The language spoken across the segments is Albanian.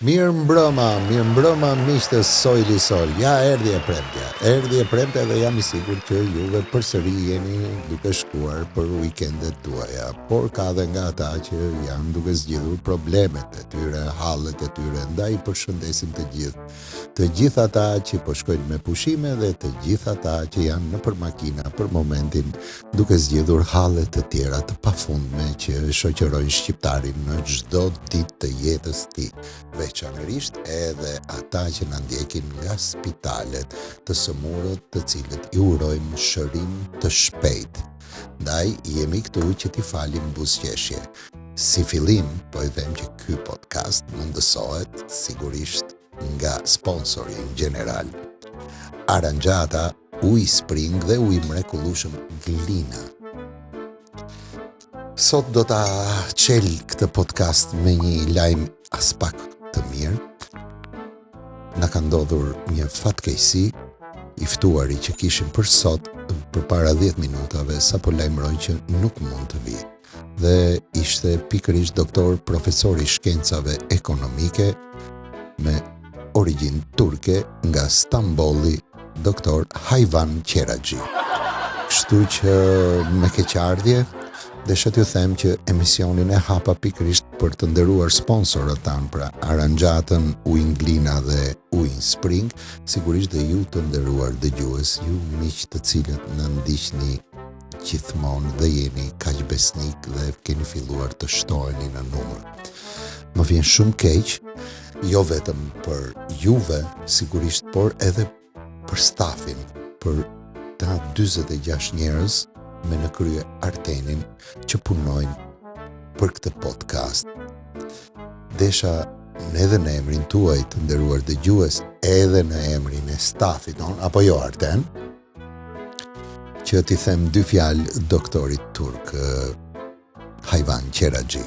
Mirëmbrëma, mirëmbrëma miq të Sojli Sol. Ja erdhi e premtja. Erdhi e premtja dhe jam i sigurt që juve përsëri jeni duke shkuar për weekendet tuaja, por ka dhe nga ata që janë duke zgjidhur problemet e tyre, hallet e tyre, ndaj i përshëndesim të gjithë. Të gjithë ata që po shkojnë me pushime dhe të gjithë ata që janë nëpër makina për momentin duke zgjidhur halle të tjera të pafundme që shoqërojnë shqiptarin në çdo ditë të jetës tij, veçanërisht edhe ata që na ndjekin nga spitalet, të sëmurët të cilët i urojmë shërim të shpejtë. Ndaj jemi këtu që t'i falim buzëqeshje. Si fillim, po i them që ky podcast mundësohet sigurisht nga sponsori ynë gjeneral. Aranxhata, Uji Spring dhe uji i mrekullueshëm Glina. Sot do ta çel këtë podcast me një lajm aspak të mirë. Na ka ndodhur një fatkeqësi, i ftuari që kishim për sot përpara 10 minutave sapo lajmëroi që nuk mund të vijë. Dhe ishte pikërisht doktor profesor i shkencave ekonomike me origjinë turke nga Stambolli, doktor Hajvan Qeraxhi. Kështu që me keqardhje, desha t'ju them që emisionin e hapa pikërisht për të nderuar sponsorët tanë, pra Aranxhatën, Ujin Glina dhe Ujin Spring, sigurisht dhe ju të nderuar dëgjues, ju miq të cilët na ndiqni gjithmonë dhe jeni kaq besnik dhe keni filluar të shtoheni në numër. Më vjen shumë keq, jo vetëm për juve, sigurisht, por edhe për stafin, për ta 46 njerëz me në krye Artenin që punojnë për këtë podcast. Desha edhe në emrin tuaj të nderuar dëgjues, edhe në emrin e stafit tonë, apo jo Arten, që t'i them dy fjalë doktorit turk Hajvan Qeraxhi.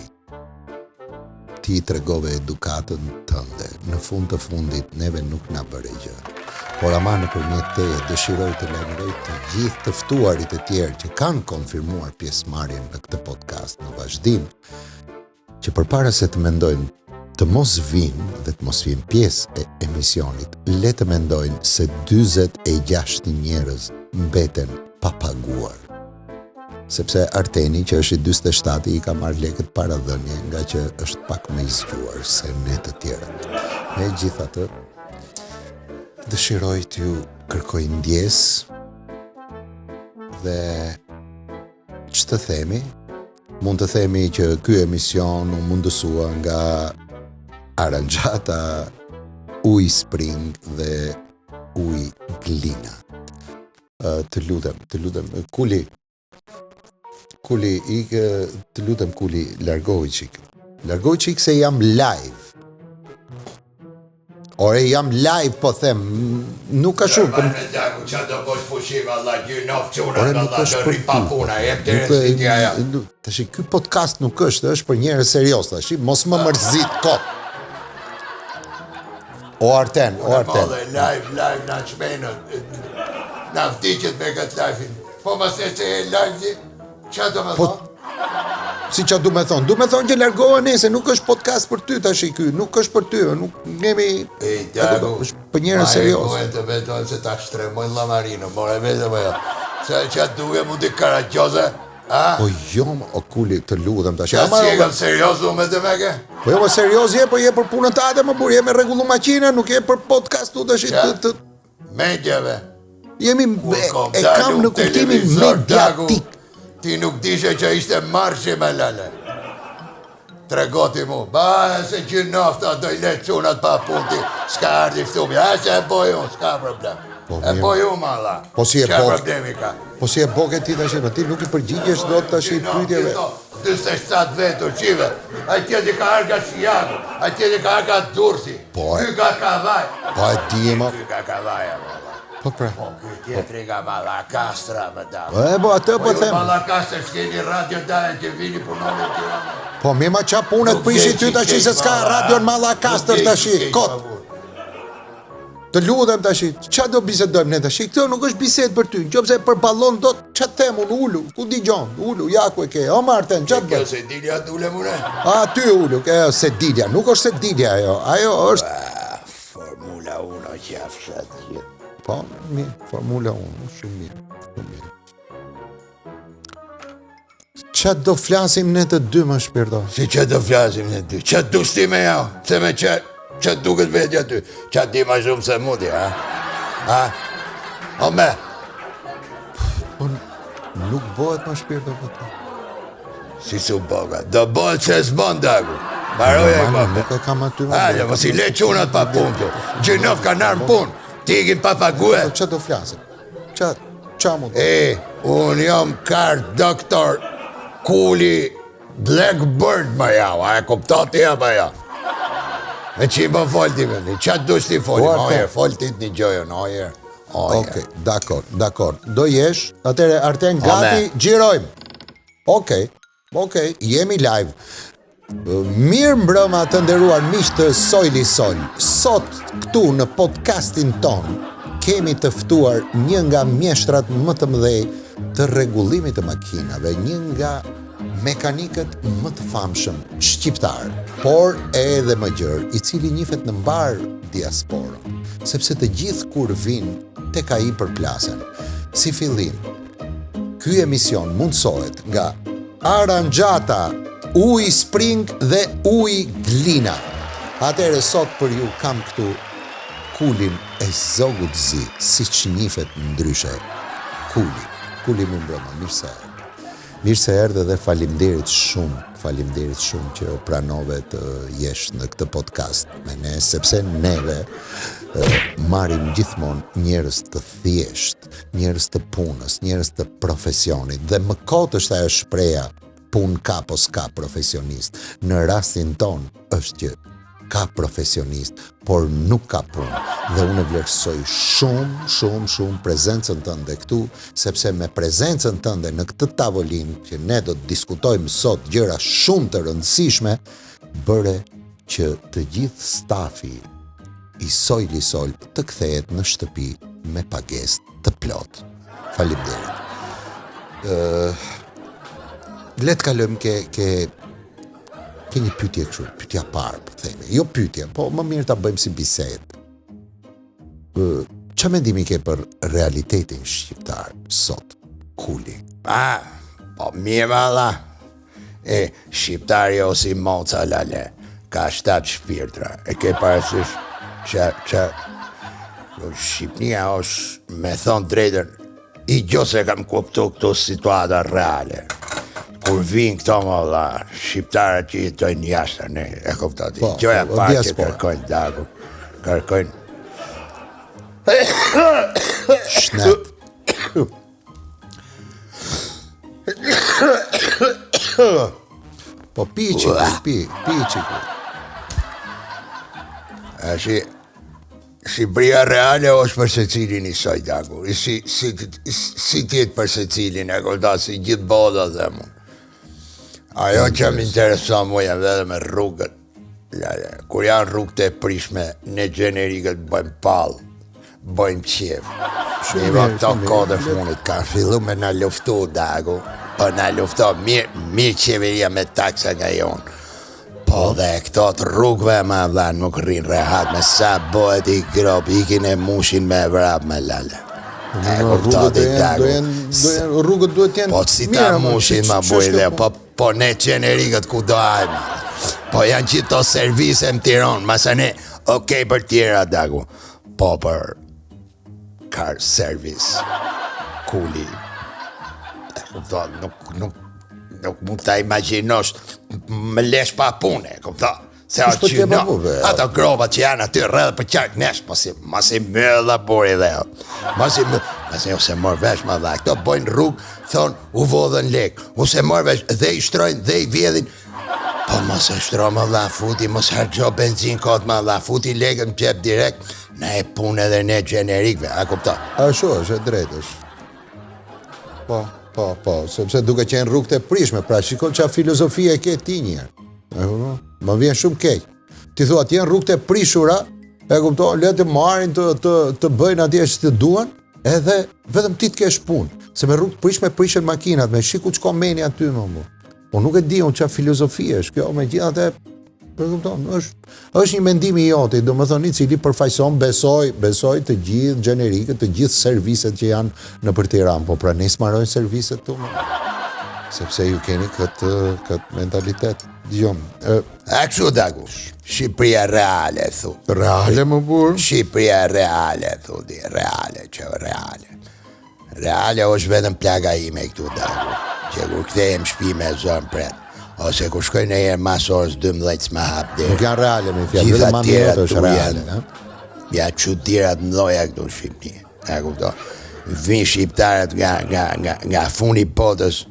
Ti tregove edukatën tënde. Në fund të fundit neve nuk na bëre gjë. Por ama nëpërmjet teje dëshiroj të lajmëroj të gjithë të ftuarit e tjerë që kanë konfirmuar pjesëmarrjen në këtë podcast në vazhdim, që përpara se të mendojnë të mos vijnë dhe të mos vijnë pjesë e emisionit, le të mendojnë se 46 njerëz mbeten pa paguar. Sepse Arteni, që është i 47 i ka marrë lekët paradhënie, ngaqë është pak më i zgjuar se ne të tjerët. Megjithatë, dëshiroj t'ju kërkoj ndjesë dhe ç'të themi, Mund të themi që ky emision u mundësua nga Aranxhata, Uji Spring dhe Uji Glina. Të lutem, të lutem, Kuli, Kuli, ik, të lutem Kuli, largohu çik. Largohu çik se jam live. Ore, jam live, po them, nuk ka shumë. Po... Daku, ça do bësh pushim, valla, gjynof çuna, Ore, nuk valla, është do për rri pa ty. puna, jep Nuk deri e, si tja ja. nuk- tashi ky podcast nuk është, është për njerëz serioz tashi, mos më mërzit kot. O Arten, o Unë Arten. madhe, live, live, na çmenët, na vdiqët me këtë live-in. Po mos e se e live ti, ça do me Po, thonë? Si ça du me thonë? Du me thonë që largoha se nuk është podcast për ty tash ky, nuk është për ty, nuk kemi E, Dagu, është për njerëz serioz. Ma e të betohem se ta shtremoj llamarino, more vetë apo jo. Se ça duke mund të karagjoze, a? Po jo, o kuli, të lutem tash. Ja Ama si e kam serioz unë me të meke? Po jo, po serioz je, po je për punën tate, më burr, je me rregullu makinën, nuk je për podcast tu tash të, të Mediave. Jemi e, e kam në kuptimin mediatik. Ti nuk dishe që ishte marshi me lale. Trego ti mu, ba se që nofta do i le çunat pa punë ti, s'ka ardhi ftumi, a se e boj unë, s'ka problem. Po, e boj unë, malla, po si e çka bo, problemi ka. Po si e boke ti tash, po ti nuk i përgjigjesh dot tash i pyetjeve. 47 vetë, qive, ai tjetri ka ardhë nga Shijaku, ai tjetri ka ardhë nga Durrësi, Po, ky nga Kavaja. Po e di më. Ky nga Kavaja, valla. Po pra. Po ky tjetri nga Mallakastra më da. Po e po atë po, po them. Mallakastër s'keni radio daje që vini punoni në Tiranë. Po mirë ma ça pune të prishi ty tash se s'ka radio në Mallakastër tash. Kot. Të lutem tash, ça do bisedojmë ne tash? Kjo nuk është bisedë për ty. Nëse e përballon dot, ça të them unë ulu, ku dëgjon? Ulu, ja ku e ke. O Marten, ça të bëj? Kjo sedilja të ulem unë? A ty ulu, kjo sedilja, nuk është sedilja ajo. Ajo është ah, Formula 1 o qafsha të gjithë. Po, mirë, Formula 1, shumë mirë, shumë mirë. Ça do flasim ne të dy më shpirto? Si ça do flasim ne të dy? Ça dush ti me ja? Se me që, ça duket vetja ty? Ça di ma shumë se mu ti, ha? Ha? O me? Po, nuk bëhet më shpirto po të. Si s'u bëka? Do bëhet se s'bën dagu. Mbaroja e pa. Nuk e kam aty më. Hajde, mos i le çunat pa punë këtu. Gjynof kanë ardhur punë. Ti ikin pa pague. Po ça do flasim? Ça ça mund? E, unë jam car doctor Kuli Blackbird më ja, a e kupton ti apo jo? Me ç'i po fol ti me, ça dush ti fol, o herë, fol ti të një o herë. Okej, dakor, dakor. Do jesh, atëherë Arten gati, xhirojmë. Okej, okej, jemi live. Mirëmbrëma të nderuar miq të Sojli Sol. Sot këtu në podcastin tonë kemi të ftuar një nga mjeshtrat më të mëdhej të rregullimit të makinave, një nga mekanikët më të famshëm shqiptar, por edhe më gjerë, i cili njihet në mbarë diasporën, sepse të gjithë kur vijnë tek ai përplasen. Si fillim, Ky emision mundësohet nga Aranxhata, Uji Spring dhe Uji Glina. Atëherë sot për ju kam këtu Kulin e Zogut Zi, siç njihet ndryshe. Kuli, Kuli mirëmbrëma, mirë se erdhe. Mirë se erdhe dhe faleminderit shumë, faleminderit shumë që pranove të jesh në këtë podcast me ne, sepse neve e, marrim gjithmonë njerëz të thjeshtë, njerëz të punës, njerëz të profesionit dhe më kot është ajo shprehja punë ka po s'ka profesionist. Në rastin tonë është që ka profesionist, por nuk ka punë. Dhe unë e vlerësoj shumë, shumë, shumë prezencën tënde këtu, sepse me prezencën tënde në këtë tavolinë që ne do të diskutojmë sot gjëra shumë të rëndësishme, bëre që të gjithë stafi i Sojli Sol të kthehet në shtëpi me pagesë të plotë. Faleminderit. Ë le të kalojmë ke ke ke një pyetje kështu, pyetja e parë, po themi. Jo pyetje, po më mirë ta bëjmë si bisedë. Ë ça mendimi ke për realitetin shqiptar sot, Kuli? Ah, po mirë valla. E, shqiptari o si moca lale, ka shtatë shpirtra, e ke parasysh që, që Shqipnia është, me thonë drejtën, i gjo se kam kuptu këtu situata reale. Kur vinë këto më vlla, shqiptarët që jetojnë jashtë, ne, e kupton ti, po, gjoja po, parë që kërkojnë dagu, kërkojnë... Shnet. Po pi çik, pi, pi çik. A si Shqipëria reale është për secilin i saj dagu. Si si si të jetë për secilin, e kupton si gjithë bota dhe mu. Ajo që më intereson mua janë vetëm rrugët. Ja, ja. Kur janë rrugët e prishme, ne xhenerikët bëjmë pall, bëjmë qef. Shumë mirë, këto kohët e fundit kanë fillu me na luftu dagu, po na lufto mirë, mirë qeveria me taksa nga jonë. Po dhe këto të rrugëve ma vlla nuk rrinë rehat me sa bëhet i grop, ikin e mushin me vrap me lale. E kupton ti dagu. Rrugët duhet të jenë Po si ta mushin ma boj dhe, po Po ne xhenerikët ku do hajmë? Po janë gjithë to servise në Tironë, masane, okej për tjera dagu. Po për car service, kuli. E kupton, nuk, nuk, nuk mund ta imagjinosh, më lesh pa punë, e kupton? Se Kush po aty, no, ato gropat që janë aty rreth për qark nesh, mos i mos i mbyll burri dhe. Mos i mbyll, mos i ose mor vesh më dha. Këto bëjnë rrugë, thon u vodhën lek, ose mor vesh dhe i shtrojnë dhe i vjedhin. Po mos e shtro më dha, futi, mos harxho benzin kot më dha, futi lekët në xhep direkt, na e punë edhe ne xhenerikëve, a kupton? Ashtu është, e drejtë është. Po, po, po, sepse duke qenë rrugët e prishme, pra shiko çfarë filozofie ke ti një herë. Më vjen shumë keq. Ti thua të jenë rrugët e prishura. E kupton, le të marrin të të të bëjnë atje ç'të duan, edhe vetëm ti të kesh punë, se me rrugë të prishme prishen makinat, me shi ku t'shkon mendja aty më më. Po nuk e di unë çfarë filozofie është kjo, megjithatë Po kupton, është është një mendim i joti, domethënë i cili përfaqëson besoj, besoj të gjithë xhenerikët, të gjithë serviset që janë nëpër Tiranë, po pra ne s'mbarojnë serviset këtu. Sepse ju keni këtë këtë mentalitet. Dëgjomë, ë A kështu daku? Shqipëria reale thu. Reale më burr. Shqipëria reale thu ti, reale, që reale. Reale është vetëm plaka ime këtu daku, që kur kthehem n'shpi me zor m'pret. Ose kur shkoj në herë mas orës 12 s'ma hap derën. Nuk janë reale me fjalë, vetëm mami jote është reale, ha? Ja çudirat mëdha këtu në Shqipëri. E kupton? Vijnë shqiptarët nga nga nga nga fundi i botës,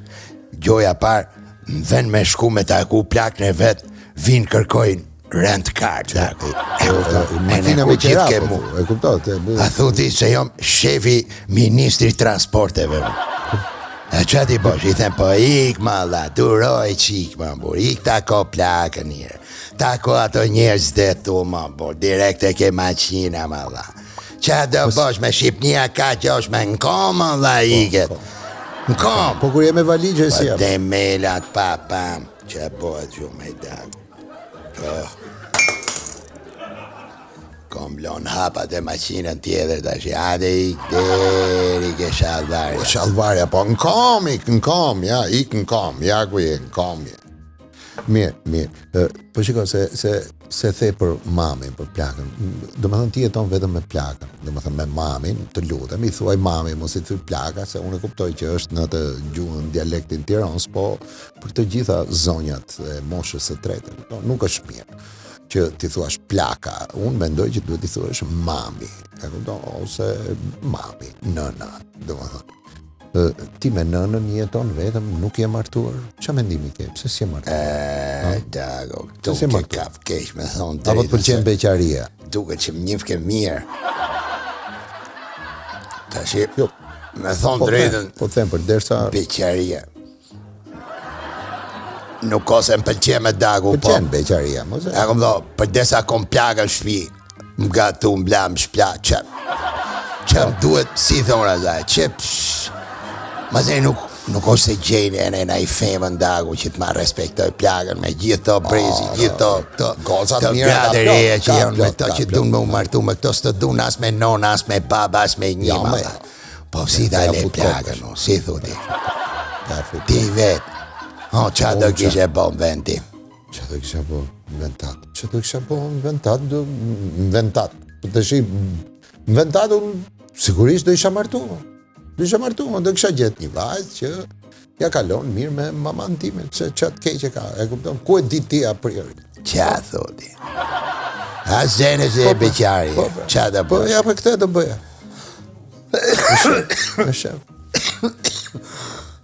gjoja parë, në vend me shku me taku plakën e vet, vijnë kërkojnë rent car, daku. E kupton? Makina me qera, po, e kupton? A thu ti se jam shefi ministri transporteve. A ça t'i bësh? I them, po ik ma la, duroj qik ma burr, ik tako plakën njëherë. Tako ato njerëz dhe tu ma burr, direkt e ke maqina ma la. Ça do po bësh me Shqipnia ka që është me në kom ma la po, iket. Po. Në kom. Po kur je me valixhe si jam. Po demelat pa pam, që bëhet gjumë e daku. Oh. Kom lon hapat e maqinën tjetër tash, hajde ik deri ke shallvarja. Po shallvarja, po në kom, ik në kom, ja, ik në kom, ja ku je, në kom je. Mirë, mirë. Po shiko se se se the për mamin, për plakën. Domethënë ti jeton vetëm me plakën, domethënë me mamin, të lutem, i thuaj mami, mos i thuaj plaka, se unë e kuptoj që është në atë gjuhën dialektin tironës, po për të gjitha zonjat e moshës së tretë, kupton? Nuk është mirë që t'i thuash plaka. Unë mendoj që duhet t'i thuash mami, e kupton? Ose mami, nëna, domethënë. Ti me nënën jeton vetëm, nuk je martuar? Çfarë mendimi ke? Pse s'je martuar? E, dago, këtu ke kap keq me thonë drejtën. Apo të pëlqen beqaria? Duket që më njifke mirë. Tash, jo, me thonë po drejtën. Po them për derisa beqaria. Nuk ka se më pëlqen me dagu, po. Pëlqen beqaria, mos e. E kom do, për derisa kom plakën në shtëpi, më gatu, më la, më shpla, që që më duhet, si thonë ata, që ma se nuk, nuk ose gjejnë e në i femën dagu që të ma respektoj plakën me gjithë to brezi, oh, gjithë to, to, goca të mira gratë e reja që janë me to që dunë me u martu, me këto s'të dunë as me nonë, as me baba, as me një, ma Po si ta le plakën, o, si thu ti? Ti vetë, o, ça do kishe bo në vend tim? Ça do kisha bo në vend tat? Ça do kisha bo në vend tat? Do, në vend tat. Po të shi, në vend tat, unë sigurisht do isha martu. Do isha martu, do kisha gjetë një vajzë që ja kalon mirë me maman time, pse ça të keqe ka, e kupton? Ku e di ti a priori? Ça thu ti? A zene se e po, po, beqari, po, ça do po? Po, ja, për këtë do bëja. E shef.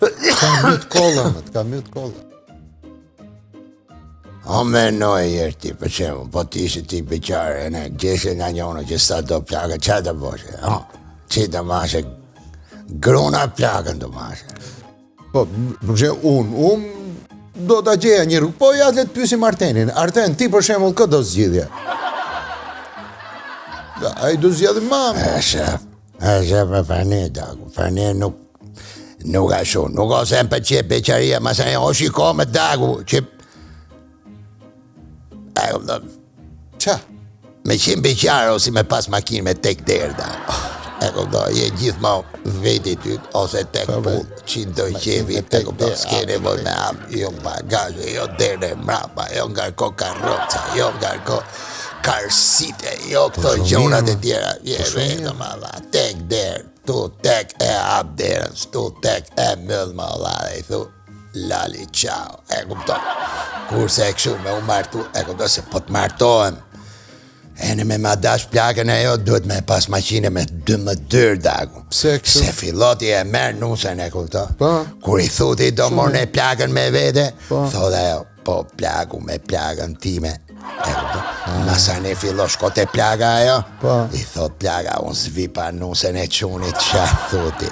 Ka myt kolla, më, të ka myt kolla. O menoj jerë ti, për shembull, po ti ishe ti beqar, e ne, gjeshe nga njona që s'ta do plakën, ça do boshe, o, që do mashe, gruna plakën do mashe. Po, për shembull, unë, unë do ta gjeja një rrugë, po ja le të pyesim Artenin. Arten, ti për shembull kë do zgjidhje? Da, ai do zgjedhë mamin. E shef, e shef me për ne, daku, për ne nuk, nuk ashtu, nuk ose më pëlqe beqaria, ma se ne o shiko me daku, që, e, kupton, Ça? Me qenë beqar ose me pas makinë me tek derë, da. E kupton, je gjithmonë veti ty ose tek po, pull, që do qefi, e kupton, s'ke nevojë me hap, jo bagazhe, jo derë mrapa, jo ngarko karroca, jo ngarko car seat, jo po, këto gjonat e tjera, je po, vetëm alla, tek derë, tu tek e hap derën, tu tek e mbyll më alla, i thu, Lali, ciao, e kupton. Kurse e kështu me u martu, e kupton se po të martohem. E në me ma dash plakën ajo, duhet me pas maqinë me 12 dyrë daku. Pse kështu? Se filloti e merr nusen e kupton. Po. Kur i thuti do morë plakën me vete, po. thotë ajo, po plaku me plakën time. E kupton? Ah. Masane fillo shko te plaka ajo. Po. I thot plaka, unë s'vi pa nusen e çunit ça thuti.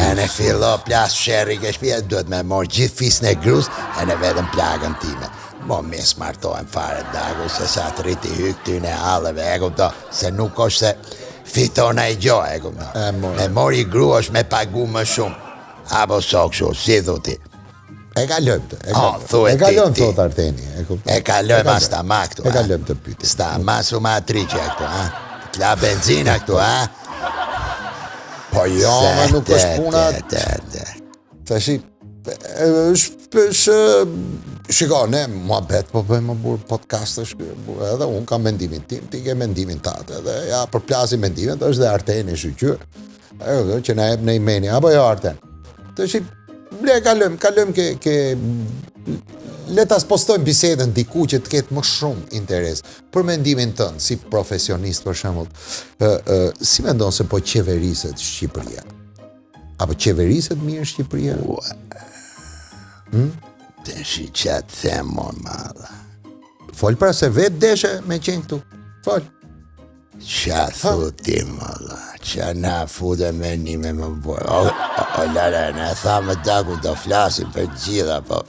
E në fillo plas sherri ke shpia, duhet me morë gjithë fisën e grus, e në vetëm plakën time. Mo mi s'martohem fare, daku, se sa të rriti hy këtyne halleve, e kupto, se nuk është se fiton ai gjo, e kupto. E, more. Me mori gru është me pagu më shumë. Apo so kështu, si thu ti? E kalojmë të, e Oh, kalojmë. thuhet E kalojmë ti, ti. thot Arteni, e kupton. E kalojmë as ta ma këtu, E a? kalojmë të pyetje. Sta ma su ma triqja këtu, a? T'la benzina këtu, a? Po jo, Se, ma nuk te, është puna. Te, te, te. Tashi e, është është shiko, ne muhabet po bëjmë më burr podcast është ky, burr, edhe un kam mendimin tim, ti ke mendimin tat, edhe ja përplasim mendimet, është dhe Arteni shyqyr. Ajo do që na jep në imeni, apo jo Arten. Tashi ble kalojmë, kalojmë ke ke le ta spostojmë bisedën diku që të ketë më shumë interes për mendimin tënd si profesionist për shembull. Ë ë si mendon se po qeveriset Shqipëria? Apo qeveriset mirë Shqipëria? Tashi që të them, mor malla. Fol pra se vetë deshe me qenë këtu. Fol. Qa thu ti, malla, qa na fute me një me më bërë. O, o, o lala, na tha më daku do flasim për gjitha, po.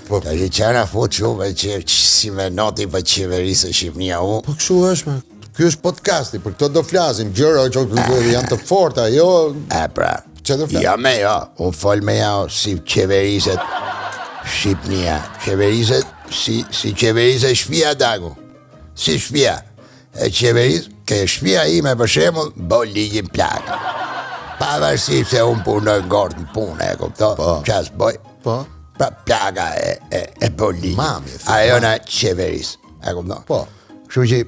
Po, Tashi qa na fut shumë, që, që si me noti për qeverisë Shqipëria, u. po kështu është, më. Ky është podcasti, për këto do flasim, gjëra që janë të forta, jo E pra. Që do flas? Jo me jo, unë fol me jo si qeveriset Shqipëria. Qeveriset si, si qeveriset shtëpia daku. Si shtëpia. E qeveris, ke shtëpia ime për shembull, bo ligjin plak. Pavarësisht se unë punoj ngort në punë, e kupton? Po. Qa s'boj? Po. Pra plaka e, e, e bo ligjin. Mami, thua, Ajo mami. na qeveris, e kupton? Po. Kështu që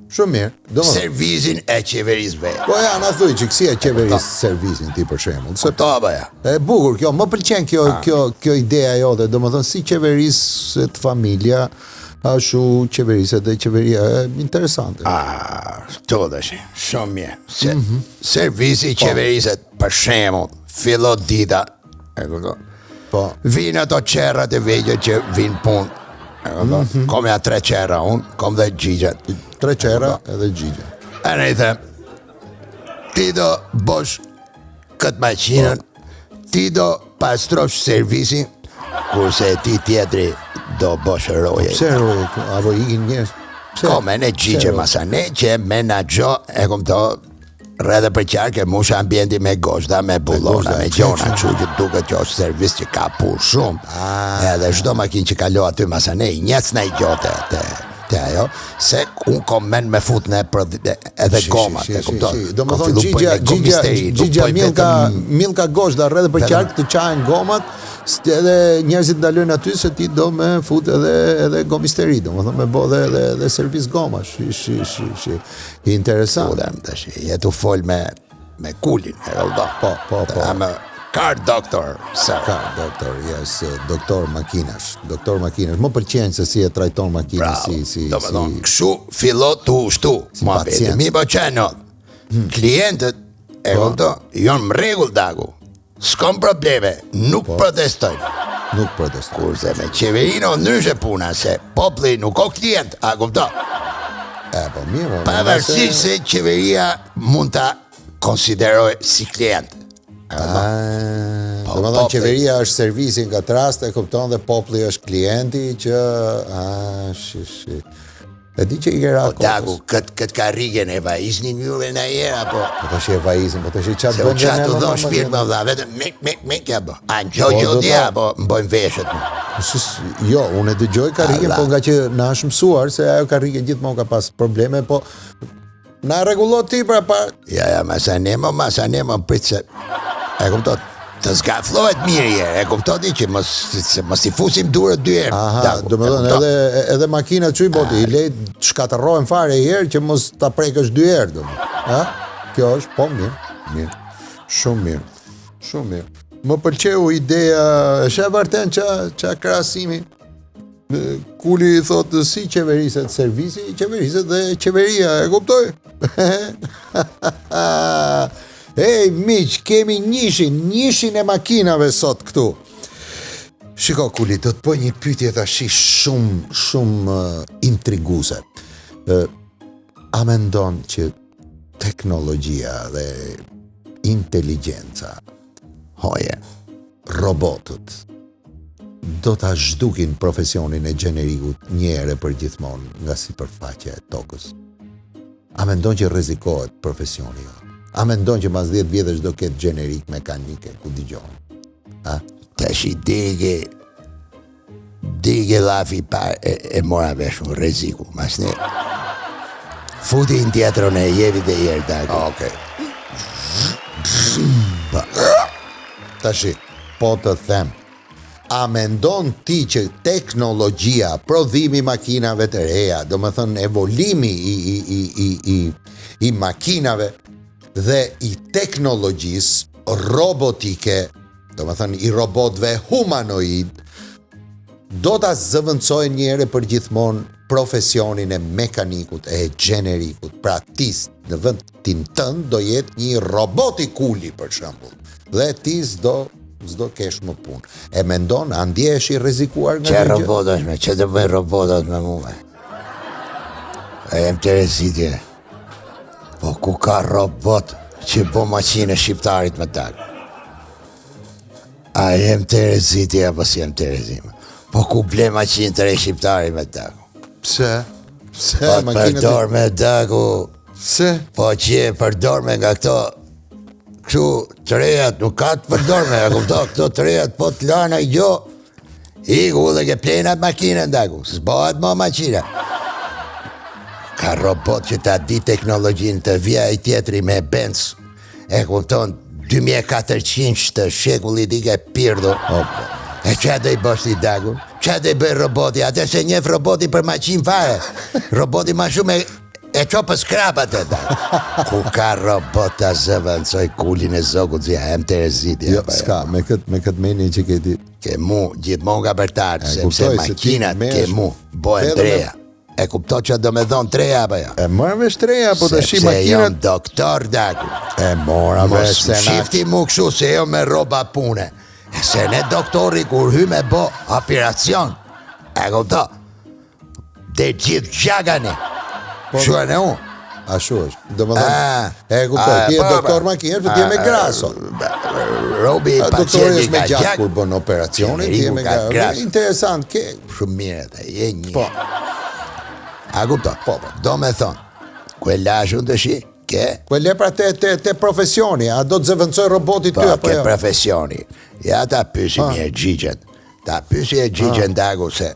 Shumë mirë. Domethënë. servizin e qeveris vetë. Po ja, na thuj që kësi e qeveris servisin ti për shembull. Se Kupto apo ja? E bukur kjo, më pëlqen kjo Ah. kjo kjo ideja jote, domethënë si qeveriset familja, ashtu qeveriset dhe qeveria, e, interesante. Ah, këto tash, shumë mirë. Se, Mm -hmm. Servisi Po. qeveriset për shembull, fillo dita, e kupton? Po. Vinë ato qerrat e vegjël që vinë punë. E kupton? Mm -hmm. Kom ja tre qerra unë, kom dhe gjigjet. Tre qera edhe gjigje. E ne i them, ti do bosh këtë maqinën, ti do pastrosh servisin, kurse ti tjetri do bosh roje. Pse roje këtu? Apo ikin njerëz? Pse? Ko me ne gjigje Pse roje? masa ne që menaxho e kupto rredhe për qark e mush ambienti me gozhda, me bullona, gozhda, me kështu, gjona, kështu. kështu që duket që është servis që ka punë shumë. Ah. Edhe çdo makinë që kalo aty masa ne i njec na i gjote te te ajo, se un kom men me fut në për edhe Shi, gomat, shi, e shi, kupton? shi. Do më Kom thonë fillu Gjigja, bëj me Gjigja, gomisteri, nuk Gjigja bëj Milka, vetëm- Milka Gozhda rredhe për vetëm- qark të qahen gomat, s- edhe njerëzit ndalojnë aty se ti do me fut edhe edhe gomisteri, domethënë me bë edhe edhe, edhe servis gomash. Shi, shi, shi, shi. Interesant. Udem tash, je tu fol me me kulin, e kupton? Po, po, po. I'm a car doctor, sir. Ka doktor, yes, doktor makinash, doktor makinash. Më pëlqen se si e trajton makinën Bravo. si si Do me thonë, si kështu fillo tu ushtu, si pacient. Hmm. Mi po qeno, klientët, e Po. kupto, janë në rregull daku. S'kon probleme, nuk Po. protestojnë. nuk proteston. Kurse me qeverinë o ndryshe puna, se populli nuk o klient, a kupto? E po mirë, po, Pavarësisht se qeveria mund ta konsideroj si klient. Ah, Po, do të thonë populli. qeveria është servisi nga këtë rast, e kupton dhe populli është klienti që ah, shi shi. E di që i ke ra Po daku, kokës. kët kët karrigen e vajiznin juve në herë apo Po tash e vajizin, po tash i çat Se u bën qa dhe të ne, dhonë më, shpirt më, më vlla, vetëm mik, mik, mik ja bo. A në gjo Po, gjo do dja, ta- po më bojnë veshët më. Po, si s- Jo, unë e dëgjoj karrigen, Allah. po nga që na është mësuar se ajo karrige gjithmonë ka pas probleme, po na rregullo ti pra pa Ja, ja, masa ne mo, masa ne mo, prit se, e kupton, të zgaflohet mirë i herë, e kupton ti që mos, se mos i fusim durët dy herë. Aha, daku, do më e thënë kupton? edhe edhe makinat çu i boti, i lej të shkatërrohen fare i herë që mos ta prekësh dy herë domethënë. Ha? Kjo është po mirë, mirë. Shumë mirë. Shumë mirë. Më pëlqeu ideja, e sheh vërtet ça ça krahasimi. E, Kuli i thotë si qeveriset servisi, qeveriset dhe qeveria, e kuptoj? Ej, miq, kemi njishin, njishin e makinave sot këtu. Shiko Kuli, do të bëj një pyetje tash shumë shumë eh, intriguese. Ë a mendon që teknologjia dhe inteligjenca, Hoje. robotët. do ta zhdukin profesionin e xhenerikut një herë e përgjithmonë nga sipërfaqja e tokës? A mendon që rrezikohet profesioni jot? A mendon që mas 10 vjetësh do ketë xhenerik mekanike ku dëgjon? A? Tashi dege dege llafi pa e, e mora vesh unë rreziku, mas ne futi në tjetrën e jevi dhe jerë dagu. Okej. Pa. Tashi, po të them, a mendon ti që teknologjia, prodhimi i makinave të reja, domethënë evolimi i, i, i, i, i, i makinave dhe i teknologjisë robotike, domethënë i robotëve humanoid, do ta zëvendësojnë një herë përgjithmonë profesionin e mekanikut, e xhenerikut. Pra ti në vendin tënd do jetë një robot i kuli për shembull. Dhe ti s'do s'do kesh më punë. E mendon, a ndjehesh i rrezikuar nga kjo gjë? robot është me, që të bëjnë robotat me mua? E jem të rezitje. Po ku ka robot që bo maqinë e shqiptarit me tak? A jem të rezitje apo si jem të rezitje? Po ku ble maqinë të re shqiptari me tak? Pse? Pse? Po të përdor me daku. Pse? Po që e përdor me nga këto Kështu të rejat nuk ka të përdorme, e kupto, këto të rejat po të lanë ai gjo, iku dhe ke plenat makinën daku, s'bohet më maqina. Ka robot që ta di teknologjinë të vija i tjetri me Benz, e kupton, 2400 të shekullit i ke pirdhu. E që do i bësh ti daku? Që do i bëj roboti? Atë se njef roboti për maqinë fare. Roboti ma shumë e E ço për skrap atë da. Ku ka robot ta zëvendësoj kulin e zogut zi hem të rezit. Jo, s'ka, me kët me kët mendje që ke ti. Ke mu, gjithmonë ka për tarë, sepse makinat ke mu, bëhen të reja. E kupto që do me thonë të reja apo jo? E mora vesh të reja, po tashi makinat... Jam doktor, daku. E mora vesh se na... Shifti mu kështu se jo me roba pune. E se ne doktori kur hy me bo operacion. E kupto? Dhe gjithë gjagane. Po, Shu e në unë. Ashtu është. Domethënë, e kuptoj, ti je po, doktor po. makinë, po ti je me gra sot. Robi pacienti është me gjak kur bën operacionin, ti je me gra. Interesant, ke shumë mirë atë, je një. Po. A kupton? Po, po. Do me thonë, ku e lash unë të shi, ke? Ku e le pra te, te, te profesioni, a do të zëvendësoj roboti ty, po, apo jo? ke profesioni. Ja ta pysim mirë Gjigjen. Ta pysi e Gjigjen dagu se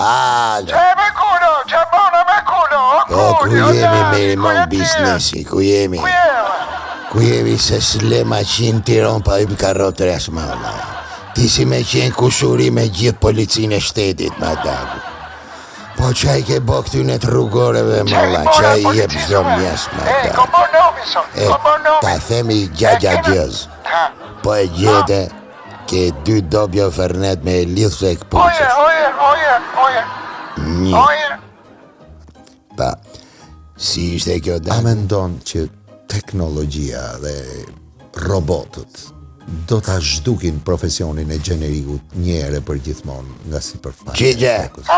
Alo. Çe me kulo, çe bona me kulo, o po, ku jemi me rimon biznesi, ku jemi? Ku jemi? Ku jemi se s'le maqinë Tiron pa hym karrotë resma, Ti si me qenë kushuri me gjithë policinë e shtetit, ma dagu. Po ça i ke bo këtyne të rrugoreve më vlla, ça i jep çdo mjes ma dagu. E, ko bo nomi sot, ko bo nomi. Ta themi gja gja gjëz. Po e gjete, ke dy dobjo fernet me e lidhë se e këpucësh. Oje, oje, oje, oje. Një. Oje. Pa, si ishte kjo dagu? A mendon që teknologjia dhe robotët do ta zhdukin profesionin e xhenerikut një herë e përgjithmonë nga sipërfaqja e Gjigje, tokës?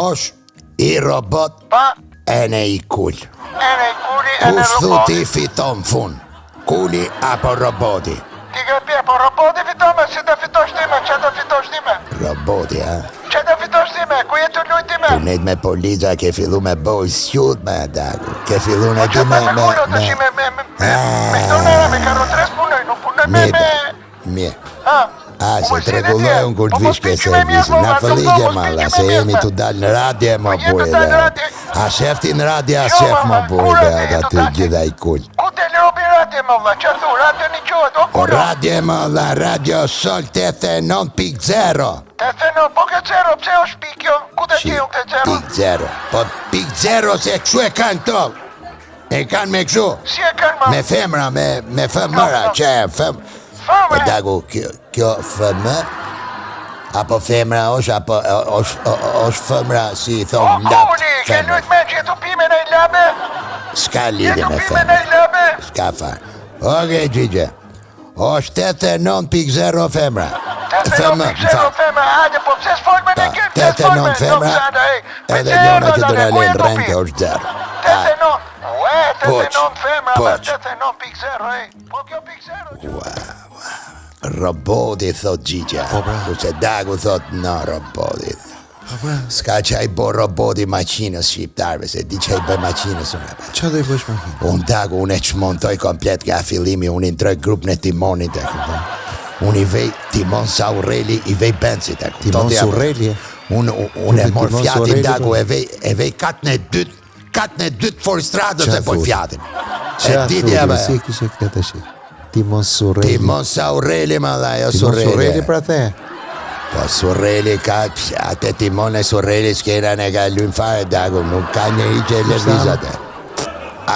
është i robot Pa, ene i kul. ene i kuli, ene Kush thu ti fiton fund? Kuli apo roboti? Ti ke pje, po roboti fiton me, si do fitosh ti me, që do fitosh ti me? Roboti, ha? Që do fitosh ti me, ku je tu lujt ti me? Tu nejt me polica ke fillu me boj sjut me dagu. Ke fillu në ti me me me me me me me këto nera me karrotres punoj, nuk punoj me me Mirë. Ha. A, se të rregulloj unë kur të po, vish ke servisi. Na fëlligje malla, se jemi tu dalë në radio më po, burri dhe. A shef ti në radio, a jo, shef më burri dhe, aty gjitha i kul. Ku të robi radio më vlla, çfarë thu? Radio një quhet, o kulo. Radio më vlla, radio Sol 89.0. 89, po ke zero, pse është pikë kjo? Ku të gjej unë këtë zero? Pik zero. Po pik zero se kështu e kanë këto. E kanë me kështu. Si e kanë më? Me femra, me me femra, që e fem. Femra. Po dagu kjo kjo FM apo femra është apo është është femra si i thon lap. Po kuli, ke lujt me që tu pi me në labe? S'ka lidhje me femra. S'ka fare. Okej, Gjigje. Është 89.0 femra. 89.0 femra, hajde, po pse s'fol me në këtë? 89 femra, edhe njëna që do na lënë rrente është zero. 89, ue, 89 femra. Poç. 89.0, ej. Po kjo pikë zero që. Ua, ua. Roboti thot Gjigja. Po, pra. Kurse Dagu thot no roboti. Po pra. S'ka që i bo roboti makinës shqiptarëve, se di që i bëj makinës unë. Çfarë do i bësh makinës? Unë Dagu, unë e çmontoj komplet nga fillimi, unë i ndroj grupin e timonit, e kupton. Unë i vej timon Saureli, i vej Benzit, e kupton. Timon ti, apo? Surreli, e? Unë unë e Grupi mor Timon Fiatin Surreli, Dagu, po. e vej e vej katën e dytë, katën e dytë fuoristradës Qa e po thua? Fiatin. E Qa di thua, ti apo? si e kishe këtë tash? Timon Surreli. Timon Saureli ma dha, jo Timon Surreli. Surreli pra the. Po Surreli ka, atë timon e Surreli s'kena ne ka lujmë fare Dagu, nuk ka njeri që e lëviz atë.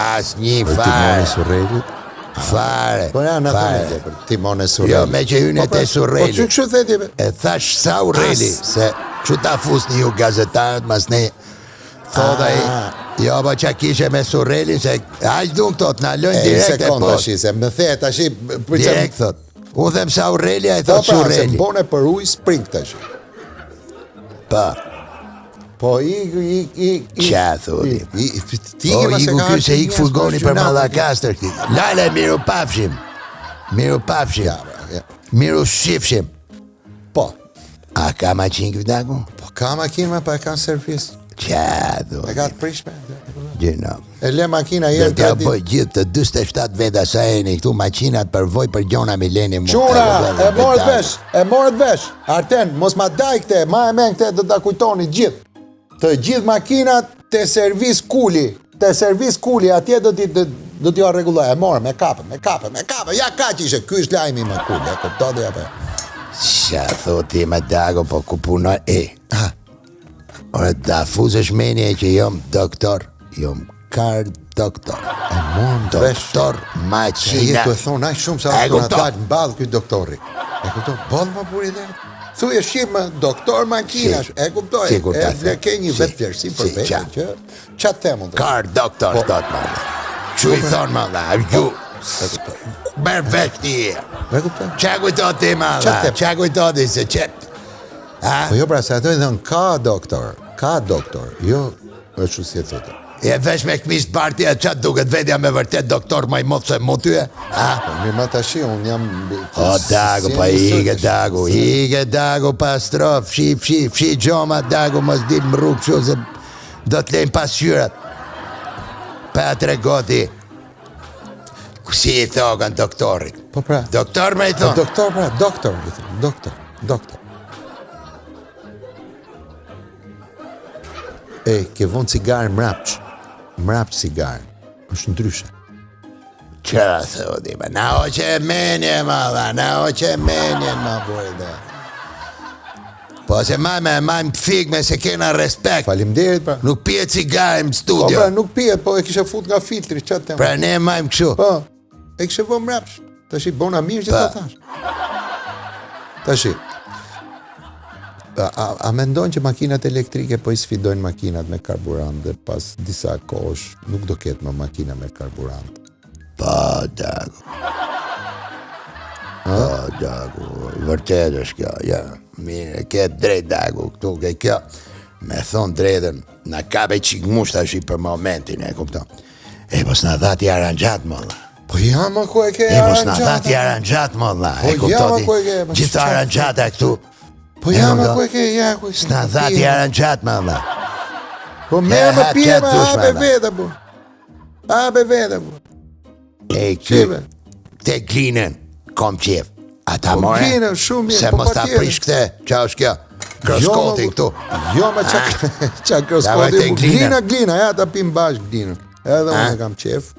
Asnjë Për Timon fare. e Surrelit. Fare. Po ja, na fare. thonë për Timon e Surrelit. Jo, me që hynë Po, pra, te Surreli. Po çu kështu the ti? be? E thash Saureli, As. se kështu ta fusni ju gazetarët, mas ne thot ai, Ah. jo, po qa kishe me Surrelin, se aq duan këto, të na lënë E, një direkt e sekond po. tash, se më the tash, për çfarë- Direkt thot. Unë them Saureli, ai Po thot pra, se Surreli. mbone për ujë spring tash. Po. Po i i i i Qa thu ti? I, i, ti O, ke iku ka ky se ik furgoni për Mallakastër. Mallakastër këti. Lale, miru pafshim. Miru pafshim. Ja, pra, ja. Miru shifshim. Po. A ka maqinë ky daku? Po ka makinë më pa e ka në servis. Qa thu? E ka të prishme. Gjino. E le makina Do herë t'ja tre bëj ditë. gjithë të 47 veta sa jeni këtu makinat për voj për gjona mi leni mu. Çuna, e morët vesh, e morët vesh. Arten, mos ma daj këtë, ma e men këtë do ta kujtoni gjithë. Të gjithë makinat te servis Kuli, te servis Kuli, atje do t'i do, do t'ju rregulloj. E morëm, e kapëm, e kapëm, e kapëm. Ja kaq ishte, ky është lajmi më Kuli, e kupton apo? Qa thu ti me dago, po ku punoj, e. Ha. Ore, da fuzësh menje që jom doktor, jom kar doktor. E morëm vesh. Doktor Se je maqina. tu e thonë aq shumë sa E është na kupton. dal në ballë ky doktori. E kupton? Boll më burri dhe. Thuaj shqip më doktor makinash, e kuptoj. Si, kur E ta vle them. ke një Si, vetëvlerësim për si, veten qa? që ça të them unë. Kar doktor, Po. thot më. Që i thonë më dha, ju, E kuptoj. merr vesh ti. E kuptoj. Qa kujto ti më Qa dha, them? qa kujto ti se që... Ha? Po jo pra se ato i thon ka doktor, ka doktor. Jo, është si e thotë. E vesh me këmis të e qa duket vetja me vërtet doktor më i modh se mu ty e? Ha? Po mirë ma tash unë jam O Dagu, si pa jam ike njësoj tash. Dagu, ike Dagu, pastro, fshi, fshi, fshi gjoma Dagu, mos dil në rrugë kështu se do të lejnë pasqyrat. Pa e trego ti. Si i thokan doktorit? Po pra. Doktor me i Po thonë. doktor pra, doktor, i thon, doktor, doktor. E, ke vonë cigare mrapç. Mrapç cigare. Është ndryshe. Që thodi, ma, na o që e menje, ma dha, na o që e menje, ma burri dhe. Po se ma me, ma më fik me se kena respekt. Faleminderit pra. Nuk pije cigare në Po studio. pra, nuk pihet, po e kishe fut nga filtri, ç'a të them. Pra ne e majmë kështu. Po. E kishe vënë mrapsh. Tash i bona mirë që ta Pa. thash. Tash. A, a, a mendon që makinat elektrike po i sfidojnë makinat me karburant dhe pas disa kohësh nuk do ketë më makina me karburant? Po, Dagu. Po, Dagu, vërtet është kjo, ja. Mirë, e ke drejt, Dagu, këtu ke kjo. Me thonë drejtën, na kape qik mush tash i për momentin, e kupton. E, po s'na dha ti aranxhat, më dha. Po ja, më ku e ke E, po s'na dha aranxhata? ti aranxhat, më dha. Po, E ja, kupton ma ti. ku e ke, ma Gjithë çfarë- aranxhata këtu. Po ja, E, më kupton? ku e ke, ja, ku e ke. S'na dha ti aranxhat, më dha. Po merr më ha, pije, qa më dush, hape ma, vete, po. Hape vete, po. E, ky, Shive. te glinën, kom qef. Ata Po, more, glinën, shumë mirë, se po mos ta patjetër. prish këtë, qa është kjo? Kroskoti Jo, ma, këtu. Jo, ma qa, qa Ja, kroskoti, vajte po, glina. glina, glina, ja ta pim bashkë glinën. Edhe unë A? e kam qef.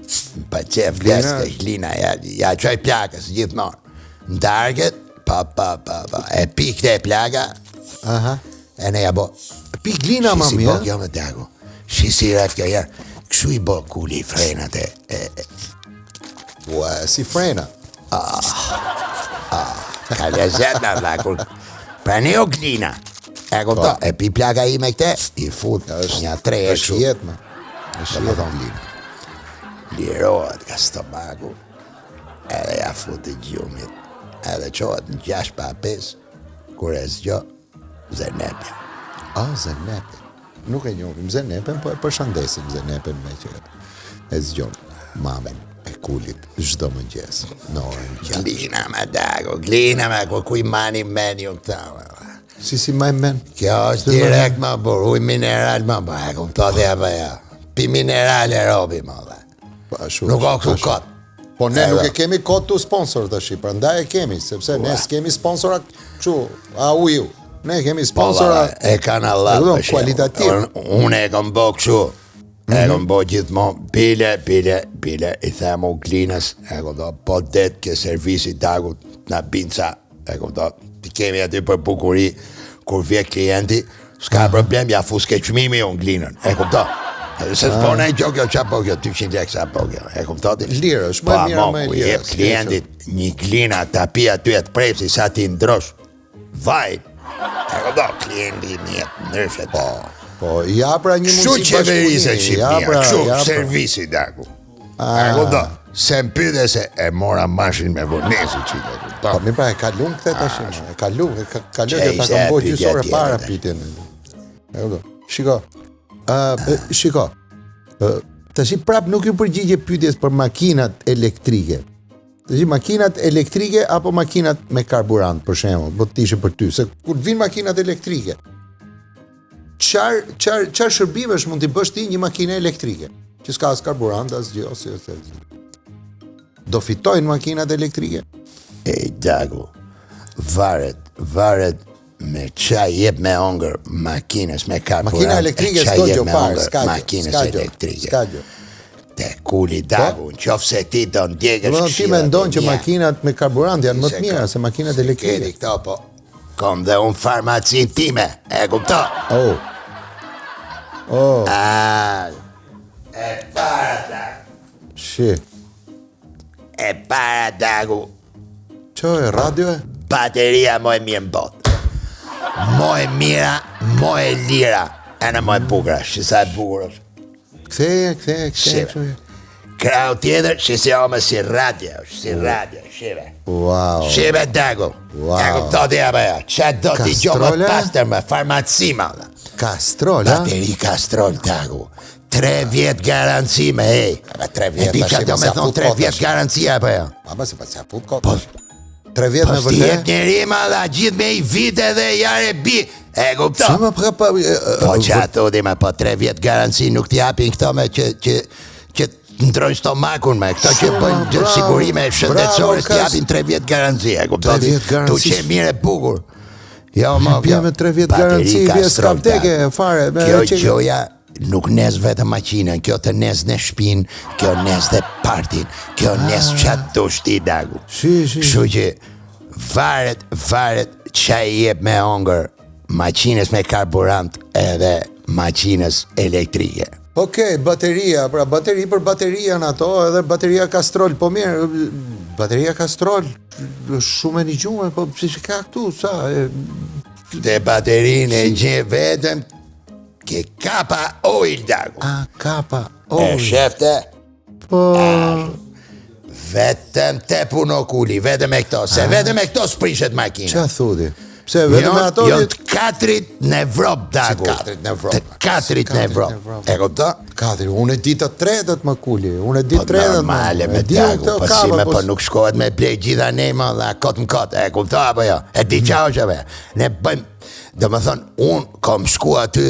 Pa qef, Glina. leske, glina, ja, ja qoj plakës, gjithmonë. Në darket, pa, pa, pa, pa, e pi këte e plaka, Aha. e ne ja bo. Pi glina, Shi si mami, bo eh? kjo me dagu, shi si ref kjo herë, kështu i bo kuli frenat e, e, e Ua, si frena. ka lezet na vla, kur, pra ne o glina, e kupto, e pi plaka ime këte, i fut, një tre e Është kështu. jetë, më. Është Do më jetë thonë, glina. lirohet nga stomaku, edhe ja fut të gjumit, edhe qohet në 6 pa 5, kur e zgjo, Zenepja. A, Zenepe. Nuk e njohim Zenepen, po e përshëndesim Zenepen me që e zgjon mamen e Kulit çdo mëngjes në orën 4. Glina me dago, glina me ku ku i mani men ju këta. Si si maj men? Kjo është direkt më burr, ujë mineral më po, e kupton ti apo jo. Pi minerale robi më dhe. Po ashtu. Nuk ka këtu kot. Po ne nuk e kemi kot tu sponsor tash, prandaj e kemi, sepse ne s'kemi sponsora kështu, a uju. Ne kemi po, sponsora e kanë Allah kualitativ. Unë e kam bë kështu. E mhm. kam bë gjithmonë bile, bile, bile, i them u Glinës, e kupton, po det ke servisi dagut na binca, e kupton, ti kemi aty për bukuri, kur vje klienti, s'ka problem, ja fus ke çmimi unë Glinën, e kupton. Se s'po në gjë kjo ça po kjo 200 lekë sa po kjo. E kupton ti? Lirë, është më po, mirë më e lirë. Jep klientit një glina ta pi aty atë prepsi sa ti ndrosh. Vaj. E kupton klienti një ndryshe. Po. Po, ja pra një mundësi bashkëpunimi. Kështu qeverisë Shqipëria, ja pra, kështu ja pra. servisi daku. Ah. E kupton? Se më pyete se e mora mashin me vonesë që të Po, mi pra e kalum këtë tash, ah, e kalum, e kalum që ta kam bërë gjysmë ore para pyetjen. E kupton? Shiko. Ë, shiko. Ë, tash prap nuk ju përgjigje pyetjes për makinat elektrike. Tash makinat elektrike apo makinat me karburant për shembull, po të ishe për ty, se kur të vinë makinat elektrike, çar çar çar shërbimesh mund t'i bësh ti një makine elektrike, që s'ka as karburant as gjë ose ose. Do fitojnë makinat elektrike? E dagu, varet, varet me ça jep me hongër makinës me karburant. Makina elektrike s'do gjë fare, s'ka gjë. Makinës elektrike. S'ka gjë. Te kuli po? dagu, në qoftë se ti do ndjekësh këshillat. Ti mendon që makinat me karburant janë më të mira se makinat elektrike. Keni këto, po. Kom dhe unë farmacin time, e kupton? Oh. Oh. A, e para dagu. Shi. E para dagu. Që e radio e? Bateria më e mirë në botë. Më e mira, më e lira. Ene më e bukura, shi sa e bukur është. Ktheje, ktheje, ktheje kështu. Krau tjetër, shi si ome si radio, si radio, shive. Wow. Shive dagu. Wow. E kupton ti apo jo? Ça do ti gjo më pastër më farmaci më. Castrol, a? Bateri Castrol dagu. 3 vjet garanci me ej. Pa 3 vjet. E di çfarë do me thonë 3 vjet garanci apo jo? Pa pa se pa sa fut kot. Po 3 vjet po me vërtet. Po ti njeri ma dha gjithë me i vite dhe jare bi. E kupton? Sa më pra pa Po ça thotë më po 3 vjet garanci nuk t'i japin këto me që që që të ndrojnë stomakun me këto që bëjnë gjë sigurime shëndetësore t'i japin 3 vjet garanci, e kupton? Tu qe mirë e bukur. Jo, më kjo. Me 3 vjet garanci, vjet s'ka vdekje fare, me kjo gjoja nuk nez vetëm makinën, kjo të nez në shpinë, kjo nez dhe partin, kjo nez ah. ça të ti dagu. Si, si. Kështu që varet, varet ça i jep me hongër makinës me karburant edhe makinës elektrike. Okej, okay, bateria, pra bateri për bateri janë ato, edhe bateria Castrol, po mirë, bateria Castrol, shumë e nigjume, po pse që ka këtu, sa, e... Dhe baterinë e gje vetëm Ke kapa oil dagu. A kapa oil. E shefte. Po. Vetëm te puno kuli, vetëm me këto, se vetëm me këto s'prishet makina. Ça thu ti? Pse vetëm me ato? Jo, të katrit në Evropë dagu. Të katrit në Evropë. Të katrit në Evropë. E kupton? Katri, unë e di të tretët më kuli, unë e di po, tretët. Normale me dagu, po si me po nuk shkohet me ble gjitha ne më dhe kot më kot, e kupton apo jo? E di mm. çfarë është Ne bëjmë Domethënë, unë kom shku aty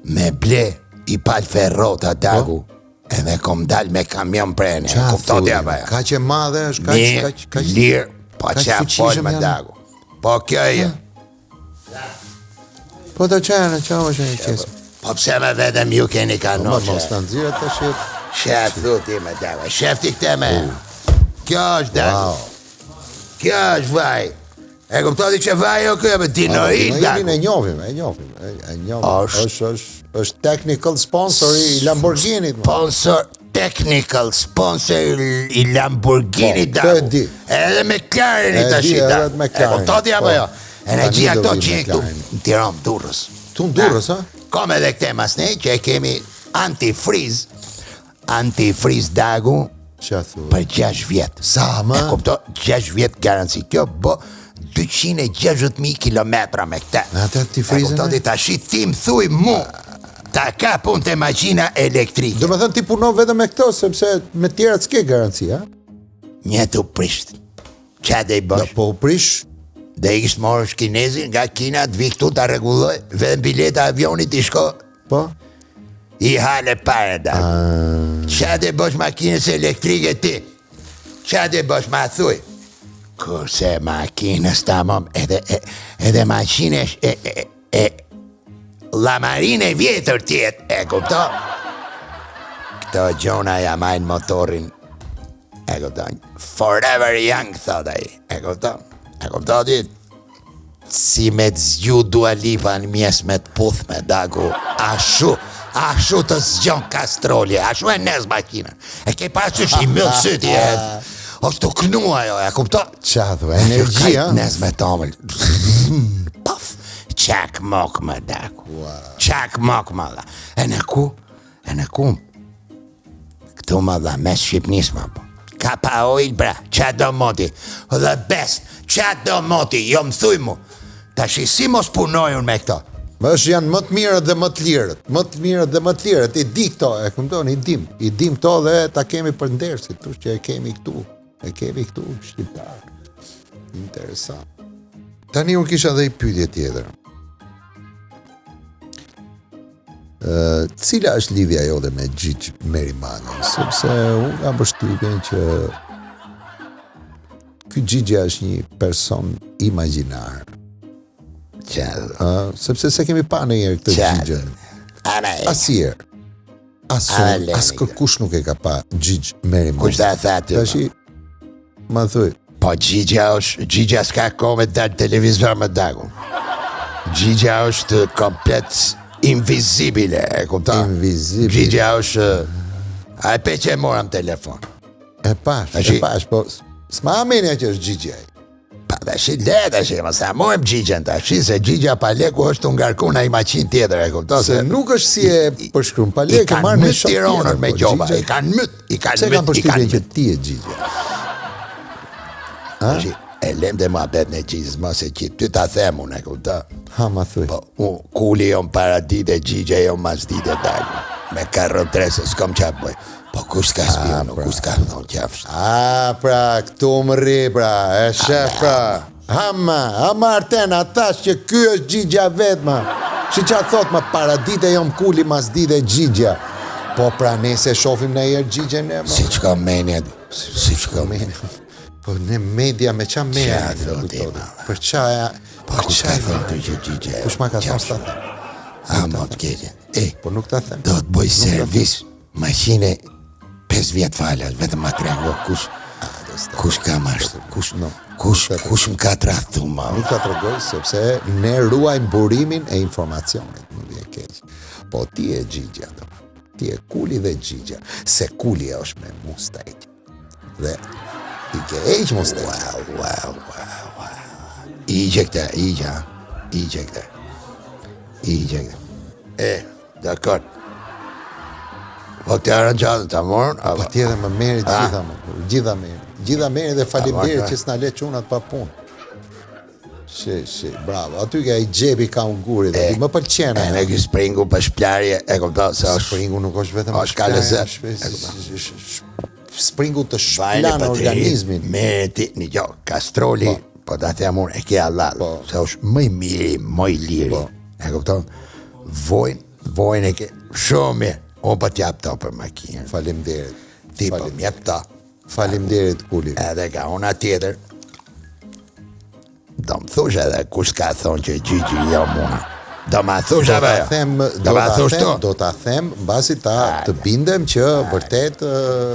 me ble i palë ferrota dagu, po? edhe kom dal me kamion prene, Ça kupton ti apo jo? Kaq e madhe është, kaq, kaq, kaq, lirë, po ça fol me dagu. Po kjo e Po të qenë, që është e qesë. Po pse me vetëm ju keni kanon? Po mos të nxirë të shit. Shef thu ti me dagu, shef ti këte me. Kjo është dagu. Kjo është vaj. E kupton ti që vaj o kjo, me Dinoil, Dinoilin e njohim, e njohim, e, e njohim. Është është është është technical sponsor i Lamborghini. Sponsor technical sponsor i Lamborghini po, këtë e di. Edhe McLaren i tash. Edhe McLaren. E kupton ti apo po. jo? Energjia këto që këtu në Tiranë, Durrës. Këtu në Durrës, ha? Kam edhe këtë mas ne që e kemi antifriz Antifriz dagu Ça thua? Për 6 vjet. Sa më? E kupto, 6 vjet garanci. Kjo bë 260.000 kilometra me këtë. Me atë antifrizin? E kupto ti tashi ti më thuj mu. Ta kap unë te makina elektrike. Domethënë ti punon vetëm me këto, sepse me tjerat s'ke garanci, ha? Një t'u prisht. Ça do i bësh? Do po u prish? Do ikësh të marrësh kinezin nga Kina të vi këtu ta rregulloj, vetëm bileta avionit i shko. Po. I hale pare da. Ah. Ça do i bësh makinës elektrike ti? Ça do i bësh ma thuj? Kurse makinës tamam edhe e, edhe makinë e, e, e Llamarinë e vjetër t'jetë, e kupton? Këto gjona ja majnë motorin, e kupton? Forever young, thot ai, e kupton? E kupton ti? Si me të zgju Dua Lipa në mjes me të puth me dagu, ashu, ashu të zgjon kastroli, ashu e nez makinën. E ke parasysh i mbyll sytë i e, është të knu ajo, e kupton? Ça thua, energji, ha? Nez me tomël. Paf! Çak mok më daku. Çak mok më dha. E në ku? E në ku? Këtu më dha, mes Shqipnis më po. Kapa oil bra, ça do moti? The best, ça do moti? Jo më thuj mu. Tashi si mos punoj unë me këto? Më është janë më të mirët dhe më të lirët, më të mirët dhe më të lirët, i di këto, e kupton, i dim, i dim këto dhe ta kemi për nder, si tush që e kemi këtu. E kemi këtu shqiptar. Interesant. Tani unë kisha dhe një pyetje tjetër. Ë, cila është lidhja jote me Xhixh Merimangën? Sepse unë kam përshtypjen që ky Xhixhi është një person imagjinar. Qa, Ë, sepse s'e kemi pa ndonjëherë këtë Xhixhin. Asnjëherë. As unë, as kërkush nuk e ka pa Xhixh Merimangën. Kush ta tha ty? Tashi ma thuj. Po Xhixha është, Xhixha s'ka kohë me dalë televizor më daku. Xhixha është komplet invizibile, e kupton? Invizibile. Xhixha është a e pe që e mora në telefon. E pash, e pash, po s'ma ha menja që është Xhixhi ai. Pa tashi le tashi, mos e mojmë Xhixhën tashi, se Xhixha pa leku është të ngarku në i maqinë tjetër, e kupton? Se nuk është si e përshkruan, pa lekë e marrë në Tironën me po, gjoba, i kanë myt, i kanë myt, i kanë myt. që ti je Xhixha? Ha? Tashi, e lem dhe muhabet në Xhixhës, mos e qit, ty ta them unë, e kupton? Ha, ma thuj. Po, u, kuli jom para dite, Xhixha jom mas dite dalë. Me karro tresë, s'kom ça bëj. Po kush ka spiunu, pra. kush ka thonë qafsh? A, pra, këtu më rri, pra, e shef, pra. Hama, hama Arten, a thash që ky është Xhixha vetë, ma. Shi ça thot, ma para dite jom kuli, mas dite Xhixha. Po pra, ne s'e shofim ndonjëherë Xhixhën ne, ma. Si që ka menja, si që ka menja. Po ne media me ça merremi, Ça thotë, ma. Për ça e... Po kush ka thonë të që Xhixha? Kush ma ka thonë s'ta them? A, mo të keqe. E, po nuk ta them. Do të bëj servis. Maqine 5 vjet falas, vetëm ma trego kush kush ka marrë, kush no, kush kush më ka tradhtu ma. Nuk ta tregoj sepse ne ruajmë burimin e informacionit, më vjen keq. Po ti je Xhixha do. Ti je Kuli dhe Xhixha, se Kuli është me mustaq. Dhe i ke heq mustaq. Wow, wow, wow, wow. I gje këta, i gja, i gje këta. I gje këta. E, Dakord. Po të aranxhatën ta morën apo? Patjetër më merri të gjitha më. Gjitha merri. Gjitha merri dhe faleminderit që s'na le çunat pa punë. Si, si, bravo. Aty ke ai xhepi ka un guri dhe më pëlqen. E ne ky springu për shplarje, e kupton se është springu nuk është vetëm është ka lezet. Springu të shplan organizmin. Me ti, një jo, kastroli, po, po ta them unë, e ke hallall, po. se është më i miri, më i liri. Po. E kupton? Vojn, vojn e ke shumë mirë. Unë po t'jap to për makinën. Faleminderit. Ti po më jep to. Faleminderit Kuli. Edhe ka ona tjetër. Do më thush edhe kush ka thonë që Xhixhi jo muna. Do ma thush apo jo? Them, do ta them, do, do ta them mbasi ta të bindem që vërtet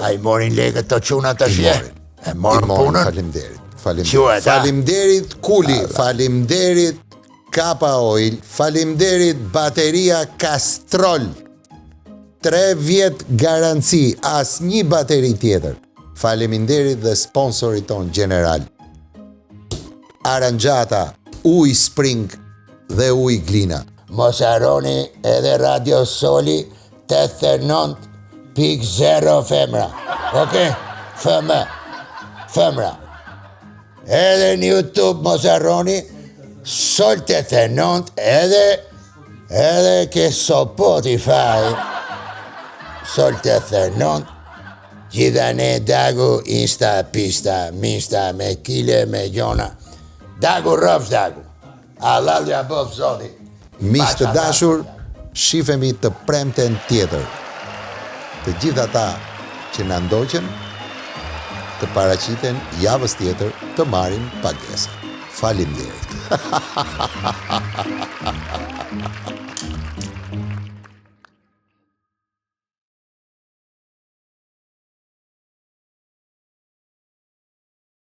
A i morin lekët të çuna tash. E morën punën. Faleminderit. Faleminderit. Faleminderit Kuli, faleminderit Kapa Oil, faleminderit bateria Castrol. 3 vjet garanci, asnjë bateri tjetër. Faleminderit dhe sponsorit tonë gjeneral. Aranxhata, ujë Spring dhe ujë Glina. Mos harroni edhe Radio Soli 89.0 femra. Ok, FM. Femra. Edhe në YouTube mos harroni Sol 89 edhe Edhe ke Sopoti fare, sol të thërnon, gjitha ne dagu, insta, pista, mista, me kile, me gjona. Dagu rrofsh dagu. Hallall ja bëftë zoti. Miq të dashur, shifemi të premten tjetër. Të gjithë ata që na ndoqën, të paraqiten javës tjetër të marrin pagesën. Faleminderit.